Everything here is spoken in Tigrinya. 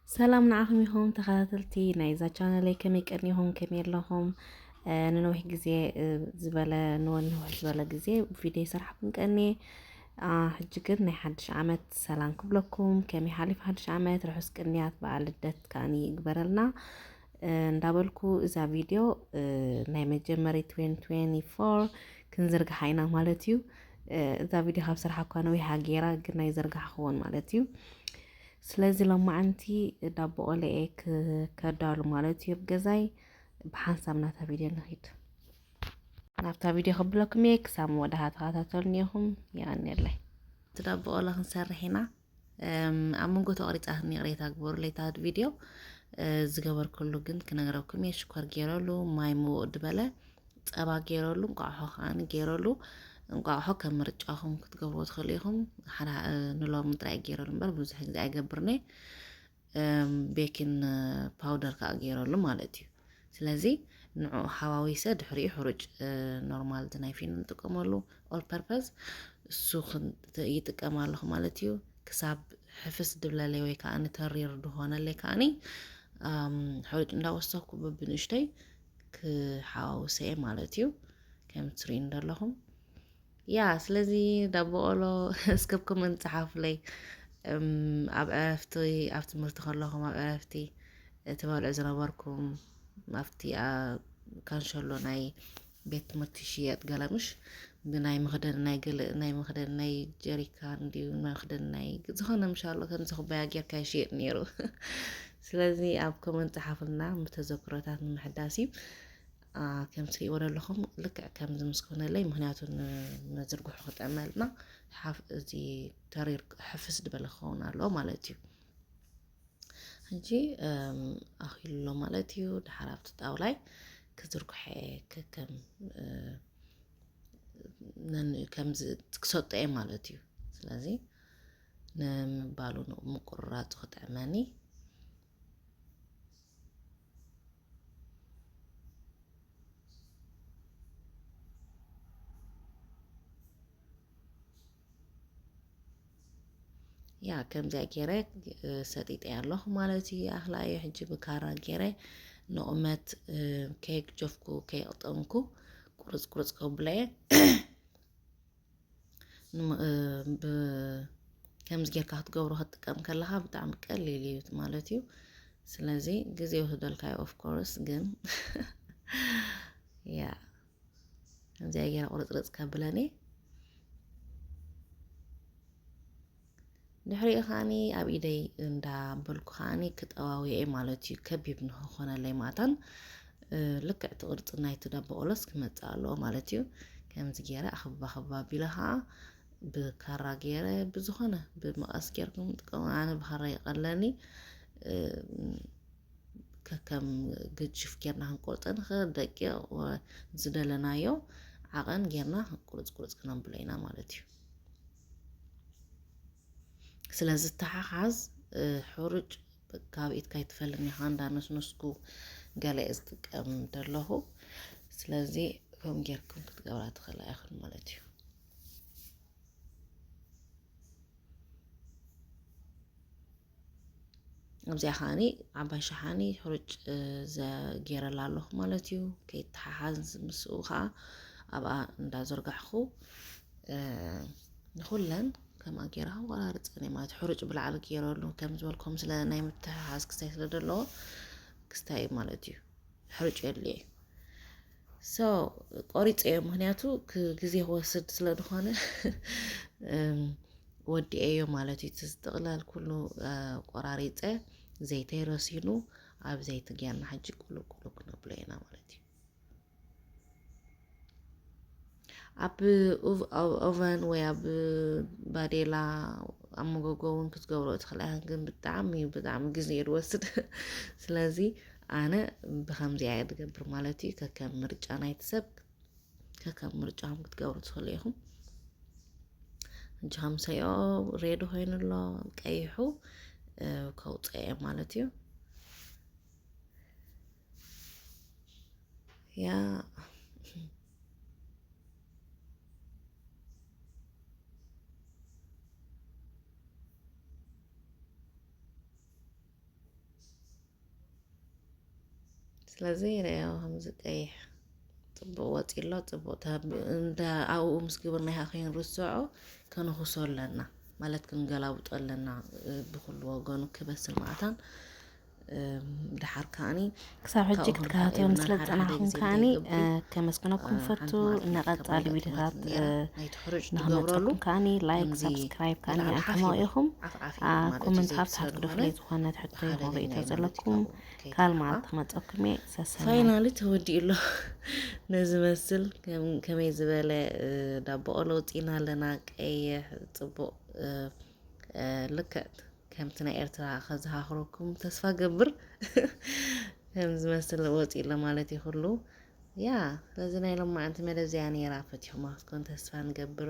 ሰላም ንዓኹም ይኹን ተኸታተልቲ ናይዛ ቻነለይ፣ ከመይ ቀኒኹም? ከመይ ኣለኹም? እ፣ ንነዊሕ ግዜ፣ እ፣ ዝበለ፣ ንወ-፣ ንውሕ ዝበለ ግዜ ቪድዮ ይሰርሓኩም ቀኒየ። አ፣ ሕጂ ግን ናይ ሓድሽ ዓመት ሰላም ክብለኩም። ከመይ ሓሊፉ ሓድሽ ዓመት? ርሑስ ቅንያት በዓል ልደት ከኣኒ ይግበረልና፣ እ፣ እንዳበልኩ እዛ ቪድዮ፣ እ፣ ናይ መጀመሪ ትዌንቲ ትዌንቲ ፎር ክንዝርግሓ ኢና ማለት እዩ። እ፣ እዛ ቪድዮ ካብ ስራሕ እኳ ነዊሓ ገይራ፣ ግን ናይ ዘርጋሕክዎን ማለት እዩ። ስለዚ ሎማዓንቲ ዳቦ ቆለኤ ክ-፣ ከዳሉ ማለት እዩ ኣብ ገዛይ። ብሓንሳብ ናታ ቪድዮ ንኺድ። ናብታ ቪድዮ ከብለኩም እየ፣ ክሳብ መወዳእታ ተኸታተሉኒ ኢኹም። የቐንየለይ። እቲ ዳቦ ቆሎ ክንሰርሕ ኢና። እም፣ ኣብ መንጎ ተቆሪጻትኒ ይቕሬታ ግበሩለይ እታ ቪድዮ። እ፣ ዝገበርኩሉ ግን ክነግረኩም እየ። ሽኮር ገይረሉ፣ ማይ ምውቕ ዝበለ፣ ጸባ ገይረሉ፣ እንቋቑሖ ከኣ ገይረሉ። እንቋቑሖ ከም ምርጫኹም ክትገብርዎ ትኽእሉ ኢኹም። ሓደ፣ እ፣ ንሎሚ ጥራይ ገይረሉ እምበር ብዙሕ ግዜ ኣይገብርን'የ። እም፣ ቤኪን ፓውደር ከኣ ገይረሉ ማለት እዩ። ስለዚ ንዕኡ ሓዋዊሰ ድሕሪኡ ሕሩጭ፣ እ፣ ኖርማል እቲ ናይ ፊኖ ንጥቀመሉ ኦል ፐርፐዝ እሱ ክን-፣ ይጥቀም ኣለኹ ማለት እዩ። ክሳብ ሕፍስ ድብለለይ ወይ ከኣ ንተሪር ድኾነለይ ከኣኒ፣ እም፣ ሕሩጭ እንዳወሰኽኩ በብንእሽተይ ክሓዋውሰ እየ ማለት እዩ። ከም ትሪኡ እንደለኹም። ያ፣ ስለዚ ዳቦ ቆሎ እስከ ኮመንት ጸሓፉለይ። እም፣ ኣብ ዕረፍቲ፣ ኣብ ትምህርቲ ከለኹም ኣብ ዕረፍቲ ትበልዑ ዝነበርኩም፣ ኣብቲ፣ አ፣ ካንሸሎ ናይ ቤት ትምህርቲ ሽየጥ ገለምሽ፣ ብናይ መኽደን ናይ ገለ፣ ናይ መኽደን ናይ ጀሪካን ድዩ፣ መኽደን ናይ ዝኾነ ምሻሎ ከምዚ ኩባያ ጌርካ ይሽየጥ ነይሩ። ስለዚ ኣብ ኮመንት ጸሓፉልና፣ ብተዘክሮታት ንምሕዳስ እዩ። አ፣ ከም ትሪእዎ ዘለኹም ልክዕ ከምዚ ምስ ኮነለይ፣ ምኽንያቱ ን-፣ ንዝርግሑ ክጥዕመልና ሓፍ-፣ እዚ ተሪር ሕፍስ ዝበለ ክኸውን ኣለዎ ማለት እዩ። ሕጂ፣ እም፣ ኣኺሉ ኣሎ ማለት እዩ። ድሓር ኣብቲ ጣውላይ ክዝርግሖ እየ፣ ከከም፣ እ፣ ነን-፣ ከምዚ ክሰጦ እየ ማለት እዩ። ስለዚ ንምባሉ ን-፣ ምቁርራጹ ክጥዕመኒ። ያ፣ ከምዚኣ ገይረ፣ እ፣ ሰጢጠ ኣለኹ ማለት እዩ። ይኣኽላ እየ። ሕጂ ብካራ ገይረ ንቑመት፣ እ፣ ከየግጀፍኩ፣ ከየቕጠንኩ ቁርጽ ቁርጽ ከብሎ እየ። ንመ-፣ እ፣ ብ-፣ ከምዚ ጌርካ ክትገብሮ ክትጥቀም ከለኻ ብጣዕሚ ቀሊል እዩ ማለት እዩ። ስለዚ ግዜ ይወስደልካ እዩ፣ ኦፍ ኮርስ፣ ግን ያ፣ ከምዚኣ ገይረ ቁርጽርጽ ከብለኒ። ድሕሪኡ ከዓኒ ኣብ ኢደይ እንዳበልኩ ከዓኒ ክጠዋውየ እየ ማለት እዩ። ከቢብ ንክኾነለይ ማእታን፣ እ፣ ልክዕ እቲ ቅርጺ ናይቲ ዳቦ ቆሎስ ክመጽእ ኣለዎ ማለት እዩ። ከምዚ ገይረ ኣኽባ ኣኽባ ኣቢለ ከዓ ብካራ ገይረ ብዝኾነ ብመቐስ ገይርኩም ጥቀሙ። ኣነ ብካራ ይቐለኒ። እ፣ ከከም ግጅፍ ጌርና ክንቆርጾ ንኽእል፣ ደቂቕ ወ-፣ ዝደለናዮ ዓቐን ጌርና ቁርጽ ቁርጽ ክነብሎ ኢና ማለት እዩ። ስለ ዝተሓሓዝ፣ እ፣ ሕሩጭ ካብ ኢድካ ኣይትፈልን ኢኻ፣ እንዳነስነስኩ ገለ እየ ዝጥቀም ዘለኹ። ስለዚ ከም ጌርኩም ክትገብራ ትኽእላ ኢኽን ማለት እዩ። ኣብዚኣ ከዓኒ ዓባይ ሸሓኒ ሕሩጭ፣ እ፣ ዘ-፣ ገይረላ ኣለኹ ማለት እዩ። ከይተሓሓዝ ምስኡ ከዓ ኣብኣ እንዳዘርጋሕኩ፣ እ፣ ንኹለን ከምኣ ገይረ ከቆራርፀን እየ ማለት እዩ። ሕሩጭ ብላዕሊ ገይረሉ ከም ዝበልኩም ስለ ናይ ምትሕሓዝ ክስታይ ስለ ዘለዎ ክስታይ እዩ ማለት እዩ። ሕሩጭ የድልዮ እዩ። ሶ፣ ቆሪፀዮ፣ ምኽንያቱ ክ-፣ ግዜ ክወስድ ስለ ዝኾነ፣ እም፣ ወዲኤዮ ማለት እዩ። እቲ ዝጥቕላል ኩሉ፣ እ፣ ቆራሪፀ፣ ዘይተይ ረሲኑ፣ ኣብ ዘይቲ ጌርና ሕጂ ቁሉብ ቁሉብ ክነብሎ ኢና ማለት እዩ። ኣብ ኡቭ-፣ ኣብ ኦቨን ወይ ኣብ ባዴላ፣ ኣብ መጎጎ እውን ክትገብሮ ትኽእል ኢኻ፣ ግን ብጣዕሚ፣ ብጣዕሚ ግዜ እዩ ዝወስድ። ስለዚ ኣነ ብኸምዚ እየ ዝገብር ማለት እዩ። ከከም ምርጫ ናይቲ ሰብ፣ ከከም ምርጫኹም ክትገብሩ ትኽእሉ ኢኹም። ሕጂ ከም ሰይኦ ሬዲ ኮይኑ ኣሎ፣ ቀይሑ፣ እ፣ ከውፅኦ እየ ማለት እዩ። ያ። ስለዚ ርኣዮ ከምዚ ቀይሕ ጽቡቕ ወጺ ኣሎ። ጽቡቕ እንዳ ኣብኡ ምስ ግብርና ይሃ ከይንርስዖ ከንኹሶ ኣለና ማለት ክንገላብጦ ኣለና። ብኩሉ ወገኑ ክበስል ማእታን ድሓር ከዓኒ ክሳብ ሕጂ ክትከታተሉን ስለ ዝጸናሕኩም ከዓኒ ከመስግነኩም ፈቱ። ንቐጻሊ ቪዲዮታት ንኽመጸኩም ከዓኒ ላይክ፣ ሳብስክራይብ ከዓኒ ኣይተማዊኹም። ኮመንት ሃብቲ ሃብቲ ግደፉለይ። ዝኾነ ትሕቶ ይኹን ርእይቶ ዘለኩም ካልእ መዓልቲ ክመጸኩም እየ። ሰሰናይ። ፋይናሊ ተወዲኡ ኣሎ። ነዚ መስል ከም- ከመይ ዝበለ ዳቦ ቆሎ ውፂና ኣለና። ቀይሕ ጽቡቕ ልክዕ ከምቲ ናይ ኤርትራ ከዝሃኽረኩም ተስፋ ገብር። ከም ዝመስል ወፂ ኣሎ ማለት እዩ ኩሉ። ያ ስለዚ ናይ ሎማዓንቲ መደብ እዚኣ ነይራ። ፈቲኹማ ክትኮን ተስፋ ንገብር።